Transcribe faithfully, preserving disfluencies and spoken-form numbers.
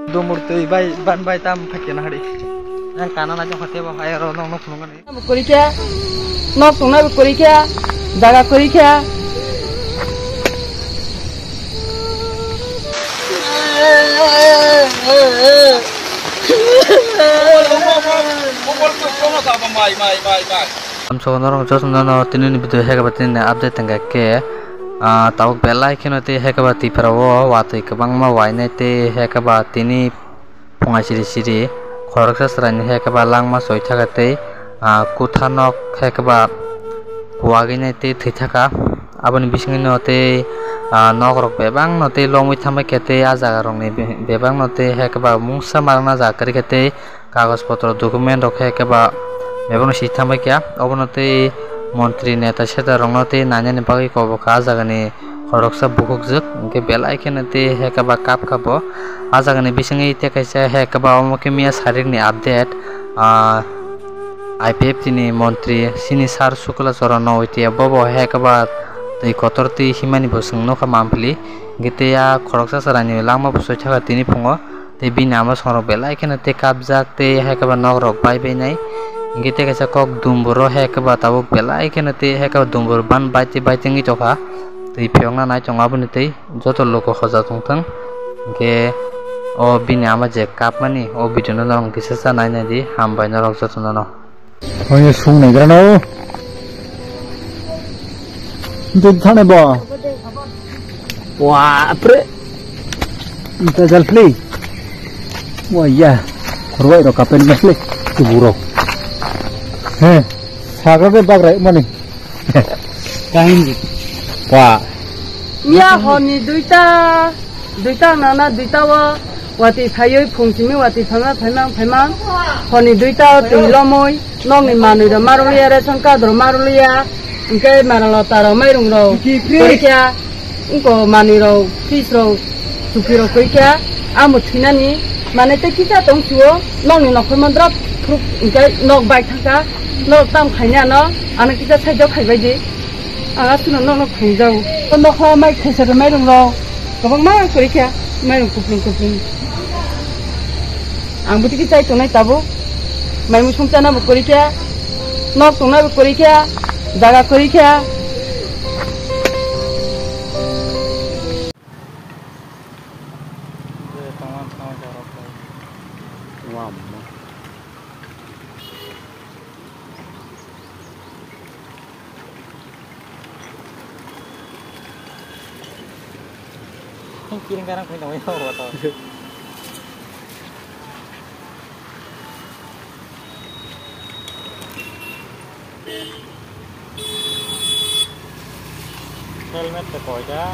Dumur twi bai ban bai tam phakya na hari. Yang kana na jong hate ba hai ro nong nong phunung ani. Bo kori kya? Nok tong na bo kori kya? Jaga kori kya? Amsok norok jotono no tini ni video hekaba tini update tengka ke, ah, tabuk belai kheno tei hekaba Tipra o watwi kwbangma wainai tei hekaba tini phunga siri siri khoroksa chwraini hekaba langma choi thaka tei, ah, kutha nok hekaba wagwi nai tei thwi thaka. Aboni bisingtwi no tei, ah, nok rok bebak no tei lomwi thambai khe tei ah jaga rokni be-, bebak no tei hekaba mungsa ma rwna jaga kwrwi khe tei kagoj potro document rok khe keba bebakno swi thangbai kha. Obono tei montri neta seta rokno tei nainani bagwi kobokha ah jagani khoroksa bukhukjwk, hinkhe belai kheno tei he keba kap kha bo. Ah jagani bisingwi tei kaisa he keba omo khe miya sarikni update, ah, I P F T ni montri chini sir Sukla Charan Nowatia bobo he keba twi kotor twi himani bo chwng nukha mampli, hinkhe tei ah khoroksa chwraini langma bo soi thaka tini phungo. Tei bini ama songrok belai kheno tei kapjak tei hai khe ba nok rok bai bai nai. Hinkhe tei kaisa kok dumbur o hai khe ba tabuk belai kheno tei hai khe ba dumbur ban bai tei bai tei wngwi tongkha. Twi phiyokna nai tongo aboni tei joto luku hoja tongthwng. Hinkhe o bini ama je kapmani o video no norok kisa cha nai nai di, hambai norok jotono no. Oye, sung nai grano. Dun thane bo. Wah, pre. Ita jal play. Wah, ya. Khorwai ro kapen na play. Tuburo. He. Sagra de bagrai mani. Kain. Wah. Miya honi duita. Duita nana duita o watwi phaiwi phung simi watwi phaima phaima phaima honi duita o twi lomwi nokni manwi rok marwliya, ration card rok marwliya, hinkhe manalota rok mairung rok kwrwikya, wngko manwi rok fridge rok chuki rok kwrwikya, amo thwinani manwi tei kisa tong sio nokni nokhorma drop phrup hinkhe nok bai thangkha, norok tam khaini ano, ano kisa side o khaibai di. Ang aswkno nokno khungjao. O nokha mai khaisa rw mairung rok. Kwbangma kwrwi kha mairung kuplung kuplung. Ang bwtwi khe chai tongnai tabuk. Mai musung chana bo kwrwi kha. Nok tongna bo kwrwi kha. Jaga kwrwi kha. Kiring karang koi nangoi no wato. Helmet te koi da.